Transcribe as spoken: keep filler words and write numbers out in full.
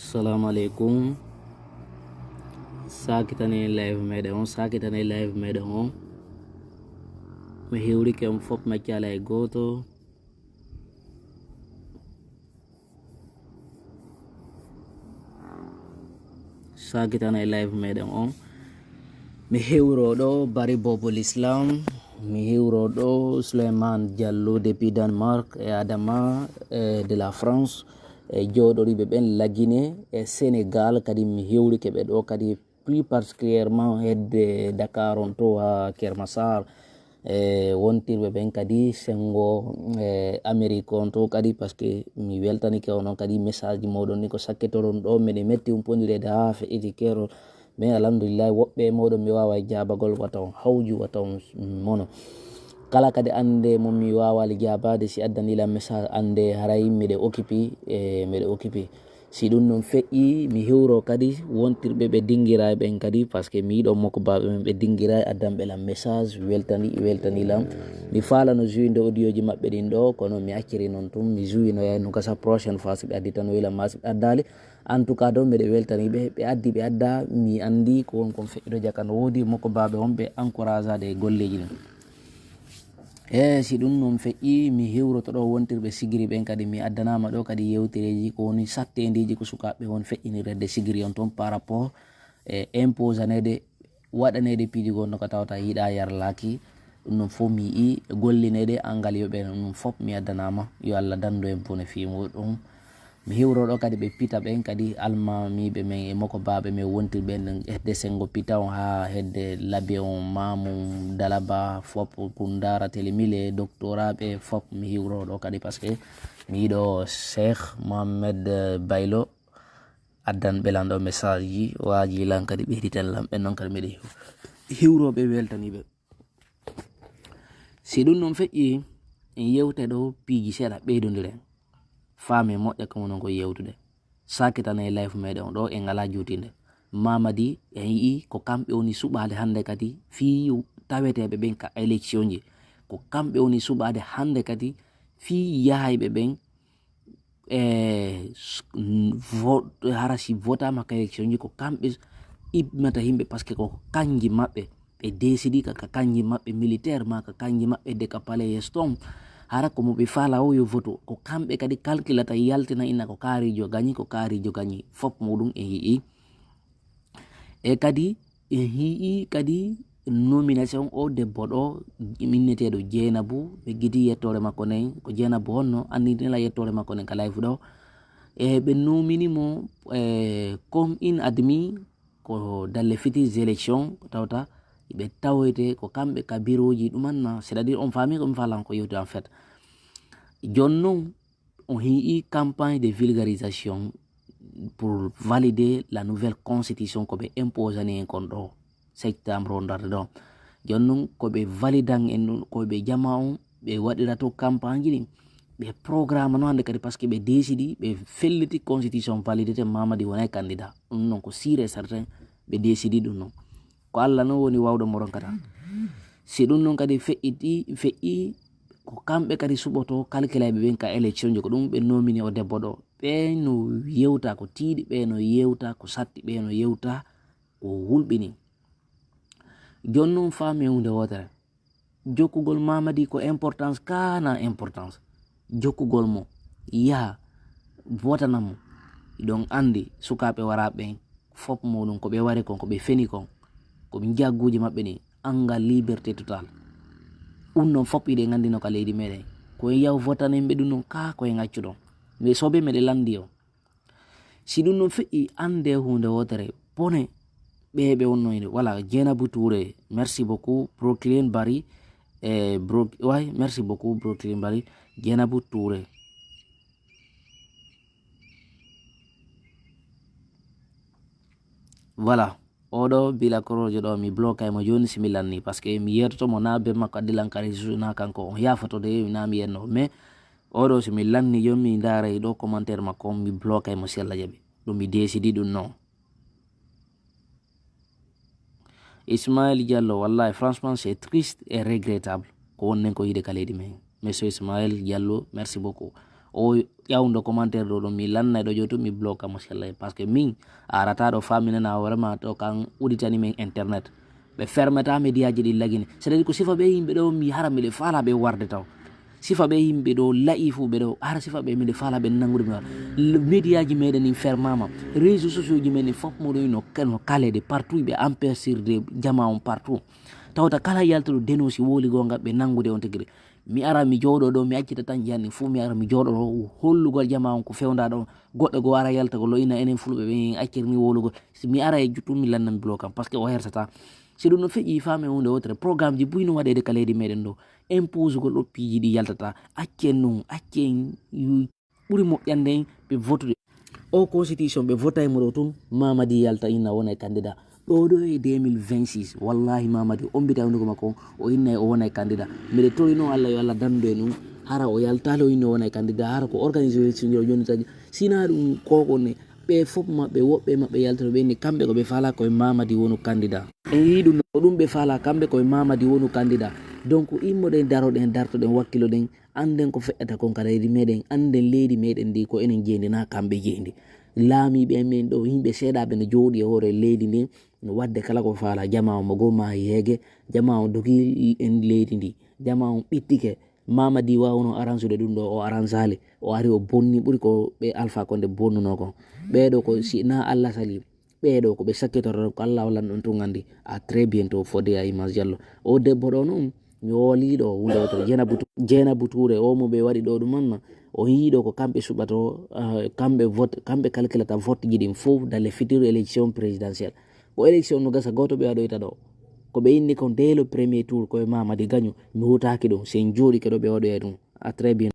Assalamu aleykum. Sakitane live meɗen on, sakitane live meɗen on. Mi hiwrike on fof, mi accala e gooto. Sakitane live meɗen on. Mi hiwro ɗo Bari Bobo l'Islam, mi hiwro ɗo Souleymane Diallo depuis Danemark e Adama e de la France, e jooɗoriɓe ɓen Lagine e Sénégal, kadi mi hiwrike ɓe ɗo kadi plus particulièrement hedde Dakar on to ha Kermassar. E wontirɓe ɓen kadi sengo e Amérique on to kadi, parce que mi weltanike onon kadi message moɗon ni ko sakkitoron ɗo, meɗe metti umpondirede ha feƴƴiti keerol. Mais alhamdulillahi, woɓɓe e moɗon mi wawa e jabagol, wata on hawju, wata on mono. Kala kadi ande mo mi wawali jabade, si addani lan message, ande haray miɗe occupé, e miɗe occupé. Si ɗum non feƴƴi, mi hiwro kadi wontirɓe ɓe dingira e ɓen kadi, parce que mi yiɗo mokko baɓe men ɓe dingira e addanɓe lan message, weltani, weltani lan. Mi faalano jouinde audio ji maɓɓe ɗin ɗo, kono mi acciri non tun, mi jouinoya no gasa prochaine fois si ɓe additano ila ma si ɓe addali. En tout cas, ɗo miɗe weltani ɓe, ɓe addi, ɓe adda, mi andi ko won kon feƴƴude jaka no woodi, mokko baɓe on ɓe encouragade e golleji ɗin. E si ɗum non feƴƴi, mi hiwroto ɗo wontirɓe sigiri ɓen kadi, mi addanama ɗo kadi yewtereji ko woni sattendiji ko sukaɓe on feƴƴinirede sigiri on ton par rapport e imposanede, waɗanede piiji gonno ko tawata yiɗa yarlaki. Ɗum non fof mi yi'i gollinede angal yoɓe, ɗum fof mi addanama, yo Allah dandu en bone fii muɗum. Mi hiwro ɗo kadi ɓe pita ɓen kadi, almamiɓe men e moko baɓe men wontirɓe nden hedde sengo pita on ha hedde labe on, Mamum Dalaba, fop Kundara Telemile, doctorat ɓe fop mi hiwro ɗo kadi, parce que mi yiɗo Cheikh Mohamed Baylo addan ɓe lan ɗo message ji, waaji lan kadi ɓeyditan lan ɓen non kadi miɗo hiw-, hiwro ɓe, weltani ɓe. Si ɗum non feƴƴi, en yewte ɗo piiji seeɗa ɓeydondiren. Faame moƴƴa ko wonon ko yewtude. Sakitane e live meɗen o ɗo en ala juutinde. Mamadi en yi'i ko kamɓe woni suɓaade hannde kadi fii taweteeɓe ɓen ka élection ji. Ko kamɓe woni suɓaade hannde kadi fii yahayɓe ɓen e s-, n-, vo-, hara si votama ka élection ji ko kamɓe iɓmata yimɓe, parce que ko kanji maɓɓe ɓe décidi ka, ka kanji maɓɓe militaire ma ka kanji maɓɓe de ka palais Stone. Hara ko mo ɓe fala o yo voto, ko kamɓe kadi calculata yaltina ina ko kaarijo gañi, ko kaarijo gañi, fop muɗum e yi'i. E kadi en hi'i kadi nomination o debbo ɗo, inneteeɗo Jeynabu, ɓe gidi yettoore makko nden, ko Jeynabu honno, anndinila yettoore makko nden ka live ɗo. E ɓe nomini mo, e, comme in admis, ko dans les futures élections, ko tawta ɓe tawoyte ko kamɓe ka biroji ɗumanna, c'est-à-dire on faami ko mi falan ko yewti en fait. Jon non, on hi'i campagne de vulgarisation pour valider la nouvelle constitution ko ɓe imposani en kon ɗo septembre o darde ɗo. Jon non ko ɓe validan en ɗum, ko ɓe jama on, ɓe waɗira to campagne ɗin. Ɓe programme no hannde kadi, parce que ɓe décidi, ɓe felliti constitution validité, Mamadi wonay candidat. Ɗum non ko sûr et certain, ɓe décidi ɗum non. Ko Allah non woni wawɗo mo ronkata. Si ɗum non kadi feƴƴiti, feƴƴi, ko kamɓe kadi suɓoto calculayɓe ɓen ka élection ji, ko ɗum ɓe nomini o debbo ɗo. Ɓe no yewta ko tiiɗi, ɓe no yewta ko satti, ɓe no yewta ko hulɓini. Jon non faami hunde wotere. Jokkugol Mamadi ko importance, kana importance. Jokkugol mo, yaha, wotana mo. Ɗon andi sukaaɓe waraaɓe ɓen, fop muɗum ko ɓe wari kon, ko ɓe feni kon, ko ɓe jagguji maɓɓe ɗin, anga liberté total. Ɗum non fop iɗen andi no ka leydi meɗen. Ko en yaw votanen ɓe ɗum non ka ko en accu ɗon. Mais soɓe meɗe landi on. Si ɗum non feƴƴi, ande hunde wotere, bone, ɓe ɓe wonno ene. Voilà, Jenabu Touré, merci beaucoup, Brooklyn Barry, e Brook-, ouais, merci beaucoup, Brooklyn Barry, Jenabu Touré. Voilà. Oɗo bila korojo ɗo mi blokay mo joni si mi lanni, parce que mi yetoto mo na be makko addi lan kare susu na kanko on yafoto de na mi yenno. Mais oɗo si mi lanni joni mi ndaray ɗo commentaire makko on mi blokay mo si Allah jaɓi. Ɗum mi décidi ɗum non. Ismaël Diallo, wallahi, franchement, c'est triste et regrettable. Ko wonnen ko yiide ka leydi men. Monsieur Ismaël Diallo, merci beaucoup. O ƴawndo commentaire ɗo ɗum mi lannay ɗo joto mi bloka mo sellay, parce que min arata ɗo famine na vraiment to kan uditani min internet. Ɓe fermeta médiaji ɗi lagini, c'est à dire ko sifa ɓe yimɓe ɗo mi hara miɗe fala ɓe warde taw. Sifa ɓe yimɓe ɗo la'i fu ɓe ɗo hara sifa ɓe miɗe fala ɓe nangude mi wara. Médiaji meɗen in fermama, réseau sociaux ji meɗen fof moɗo ino kano kalede partout ɓe empêchirde jama on partout. Tawta kala yaltuɗo dénonce woli gonga ɓe nangude on tigiri. Mi ara mi jooɗo ɗo mi accita tan janni fuu mi ara mi jooɗo ɗo hollugol jama on ko fewda ɗo. Goɗɗo goo ara yalta ko lo'ina enen fulɓe ɓen en accir ni wowlugol. Si mi ara e juttum mi lannan bilo kam parce que o hersata. Si ɗum no feƴƴi faame hunde wotere programme ji buy no waɗede ka leydi meɗen ɗo. Imposugol ɗo piiji ɗi yaltata accen ɗum accen yu ɓuri moƴƴande en ɓe votude. O constitution ɓe votay mo ɗo tun mamadi yalta inna wona e candidat. Ɗo ɗo e deux mille vingt-six wallahi mamadi ombita hunduko makko o inna o wona e candidat. Mbiɗe tori noon allah yo allah dandu e ɗum. Hara o yaltali o inni o wona e candidat hara ko organisation o joni tagi. Sina ɗum koko ne ɓe fof maɓɓe woɓɓe maɓɓe yaltoto ɓe inni kamɓe ko ɓe fala koye mamadi wonu candidat. En yii ɗum ko ɗum ɓe fala kamɓe koye mamadi wonu candidat. Donc immoɗen daroɗen dartoɗen wakkiloɗen. Annden ko feƴƴata kon ka leydi meɗen, annden leydi meɗen ndi ko enen jeyndi na kamɓe jeyndi. Laamiiɓe men ɗo yimɓe seeɗaaɓe no jooɗi e hoore leydi ndi no waɗde kala ko faala jama on mo goo maayi heege, jama on dogi en leydi ndi, jama on ɓittike. Mamadi wawno aransude ɗum ɗo o aransali o ari o bonni ɓuri ko ɓe alfa konde bonnuno kon. Ɓeeɗo ko si na allah sali. Ɓeeɗo ko ɓe sakkitorto ko allah wallan ɗum tun anndi. A très bientôt fode a image jallo. O debbo ɗo noon mi woliɗo hunde wotere jeena butu jeena buture o mo ɓe waɗi ɗo ɗum anna. O yiiɗo ko kamɓe suɓato kamɓe vote kamɓe calculata vote ji ɗin fof dans les futures élections présidentielles. Ko élection no gasa gooto ɓe waɗoyta ɗo. Ko ɓe inni kon dès le premier tour koye mamadi gaño mi hutaki ɗum sen jooɗi keɗo ɓe waɗoya ɗum. A très bientôt.